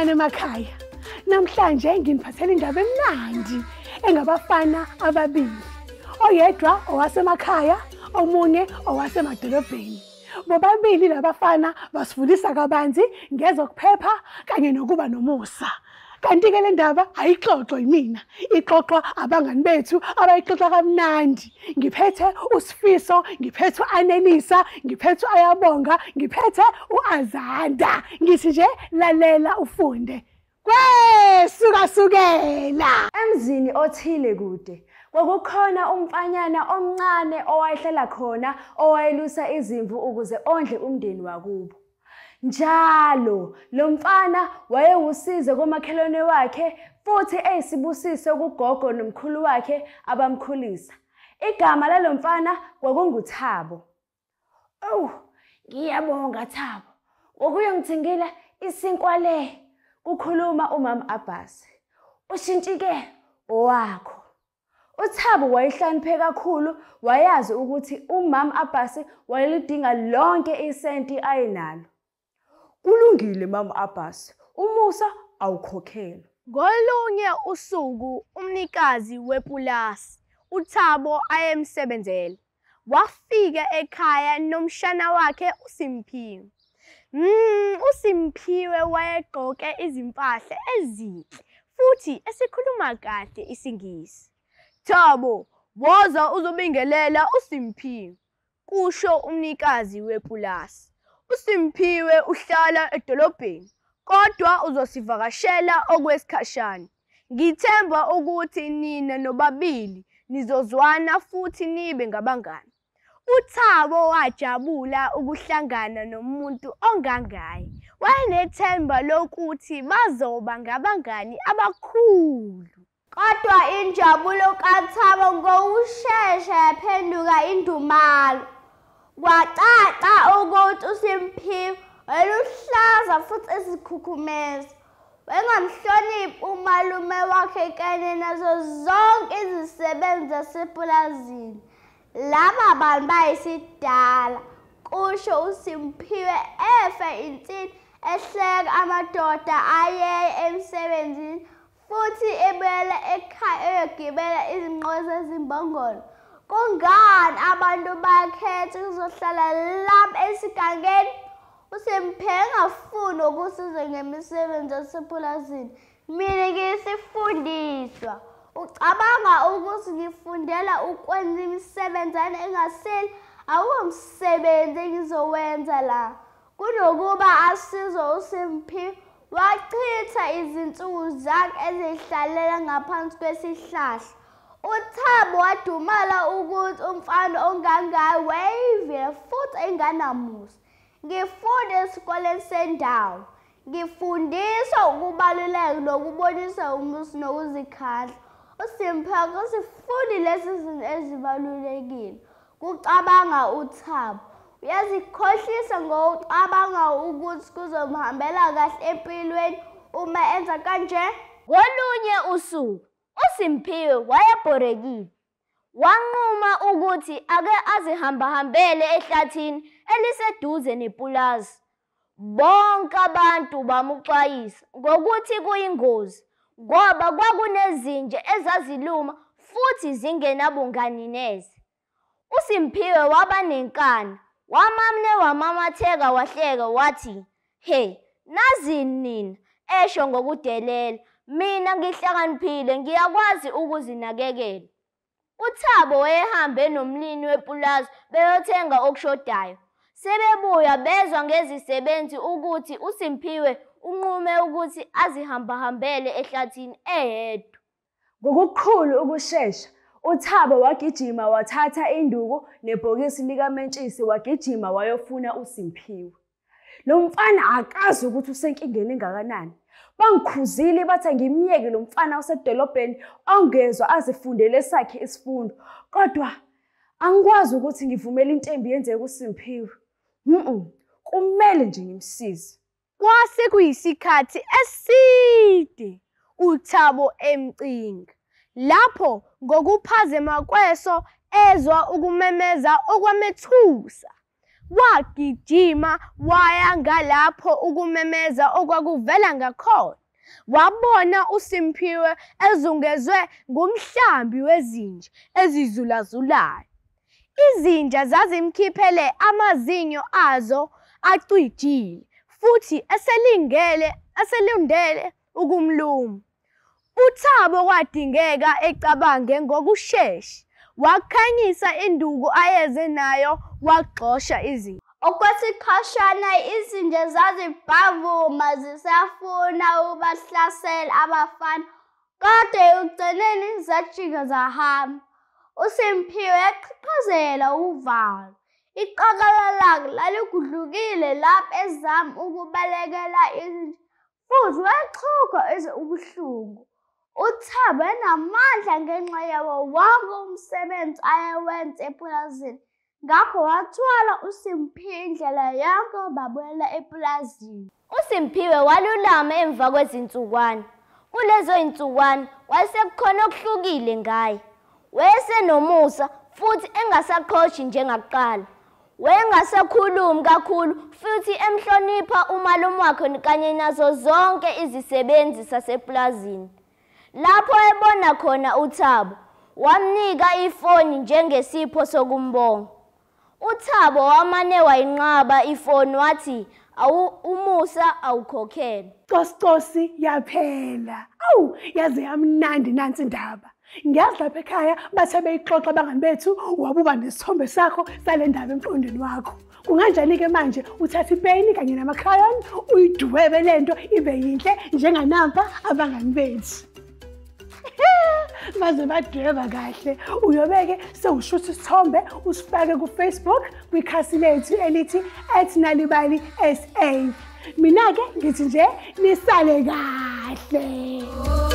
Sanibonani emakhaya. Namhlanje nginiphathela indaba emnandi engabafana ababili. Oyedwa owasemakhaya, omunye owasemadolobheni. Bobabili labafana basifundisa kabanzi ngezokuphepha kanye nokuba nomusa. Kanti-ke le ndaba ayixoxwa yimina, ixoxwa abangani bethu abayixoxa kamnandi. Ngiphethe uSifiso, ngiphethe u-Anelisa, ngiphethe u-Ayabonga, ngiphethe u-Azanda. Ngithi nje lalela ufunde. Kwesukasukela! Emzini othile kude, kwakukhona umfanyana omncane owayehlala khona owayelusa izimvu ukuze ondle umndeni wakubo. Njalo lo mfana wayewusizo komakhelwane wakhe futhi eyisibusiso kugogo nomkhulu wakhe abamkhulisa. Igama lalo mfana kwakunguThabo. Oh, ngiyabonga Thabo, ngokuyongithengela isinkwa le, kukhuluma umama Abbas. Ushintshike owakho. UThabo wayehlakaniphe kakhulu, wayazi ukuthi umama Abbas wayelidinga lonke isenti ayenalo. Kulungile mama Abbas, umusa awukhokhelwa. Ngolunye usuku umnikazi wepulasi uThabo ayemsebenzela wafika ekhaya nomshana wakhe uSimphiwe. USimphiwe wayegqoke izimpahla ezinhle futhi esikhuluma kahle isiNgisi. Thabo, woza uzobingelela uSimphiwe, kusho umnikazi wepulasi. USimphiwe uhlala edolobheni, kodwa uzosivakashela okwesikhashana. Ngithemba ukuthi nina nobabili nizozwana futhi nibe ngabangani. UThabo wajabula ukuhlangana nomuntu ongangaye. Wayenethemba lokuthi bazoba ngabangani abakhulu. Kodwa injabulo kaThabo ngokushesha yaphenduka indumalo. Kwacaca ukuthi uSimphiwe wayeluhlaza futhi ezikhukhumeza. Wayengamhloniphi umalume wakhe kanye nazo zonke izisebenzi zasepulazini. Laba bantu bayisidala, kusho uSimphiwe efe insini ehleka amadoda ayeye emsebenzini futhi ebuyela ekhaya eyogibela izinqola zezimbongolo. Kungani abantu bakhetha ukuzohlala lapha esigangeni? USimphiwe engafuni ukusiza ngemisebenzi yasepulazini. Mina ngiyisifundiswa. Ucabanga ukuthi ngifundela ukwenza imisebenzana engaseli? Awukho msebenzi engizowenza la. Kunokuba asizwe uSimphiwe, wachitha izinsuku zakhe ezihlalela ngaphansi kwesihlahla. UThabo wadumala ukuthi umfana ongangaye wayeyivila futhi enganamusa. Ngifunda esikoleni sendawo. Ngifundiswa ukubaluleka nokubonisa umusa nokuzikhandla. USimphiwe akazifuni lezi zinto ezibalulekile, kucabanga uThabo. Uyazikhohlisa ngokucabanga ukuthi kuzomhambela kahle empilweni uma enza kanje. Ngolunye usuku uSimphiwe wayebhorekile. Wanquma ukuthi ake azihambahambele ehlathini eliseduze nepulazi. Bonke abantu bamuxwayisa ngokuthi kuyingozi ngoba kwakunezinja ezaziluma futhi zingenabungani neze. USimphiwe waba nenkani, wamamne wamamatheka wahleka wathi, "He, nazini nina," esho ngokudelela, "mina ngihlakaniphile ngiyakwazi ukuzinakekela." UThabo wayehambe nomlimi wepulazi beyothenga okushodayo. Sebebuya bezwa ngezisebenzi ukuthi uSimphiwe unqume ukuthi azihambahambele ehlathini eyedwa. Ngokukhulu ukushesha, uThabo wagijima wathatha induku nebhokisi likamentshisi wagijima wayofuna uSimphiwe. Lo mfana akazi ukuthi usenkingeni engakanani. Bangikhuzile bathi ngimyeke lo mfana osedolobheni ongezwa azifundele sakhe isifundo. Kodwa angikwazi ukuthi ngivumele into embi yenzeke kuSimphiwe. Kumele nje ngimsize. Kwase kuyisikhathi eside uThabo emcinga. Lapho ngokuphazima kweso ezwa ukumemeza okwamethusa. Wagijima waya ngalapho ukumemeza okwakuvela ngakhona. Wabona uSimphiwe ezungezwe ngumhlambi wezinja ezizulazulayo. Izinja zazimkhiphele amazinyo azo acijile futhi eselindele ukumluma. UThabo kwadingeka ecabange ngokushesha. Wakhanyisa induku ayeze nayo waxosha izinja. Okwesikhashana izinja zazibhavuma zisafuna ukubahlasela abafana, kodwa ekugcineni zajika zahamba. USimphiwe yaqhaqhazela uvalo. Iqakala lakhe laligudlukile lapho ezama ukubalekela izinja futhi waxhuga ezwa ubuhlungu. UThabo enamandla ngenxa yawo wonke umsebenzi ayewenza epulazini, ngakho wathwala uSimphiwe indlela yonke babuyela epulazini. USimphiwe walulama emva kwezinsukwana. Kulezo zinsukwana wayesekukhona okuhlukile ngaye. Wayesenomusa futhi engasaqhoshi njengakuqala. Wayengasakhulumi kakhulu futhi emhlonipha umalume wakhe kanye nazo zonke izisebenzi sasepulazini. Lapho ebona khona uThabo, wamnika ifoni njengesipho sokumbonga. UThabo wamane wayinqaba ifoni wathi umusa awukhokhele. Cosi yaphela. Awu, yaze yamnandi nansi indaba. Ngiyazi lapha ekhaya bathe beyixoxa abangani bethu wabuba nesithombe sakho sale ndaba emqondweni wakho. Kunganjani-ke manje uthathe ipeni kanye namakhrayoni uyidwebe lento ibe yinhle njenganampa abangani bethu. Baze badweba kahle. Uyobeke sewushutha isithombe usifake ku-Facebook kwikhasi lethu elithi @nalibali_sa. Mina-ke ngithi nje nisale kahle.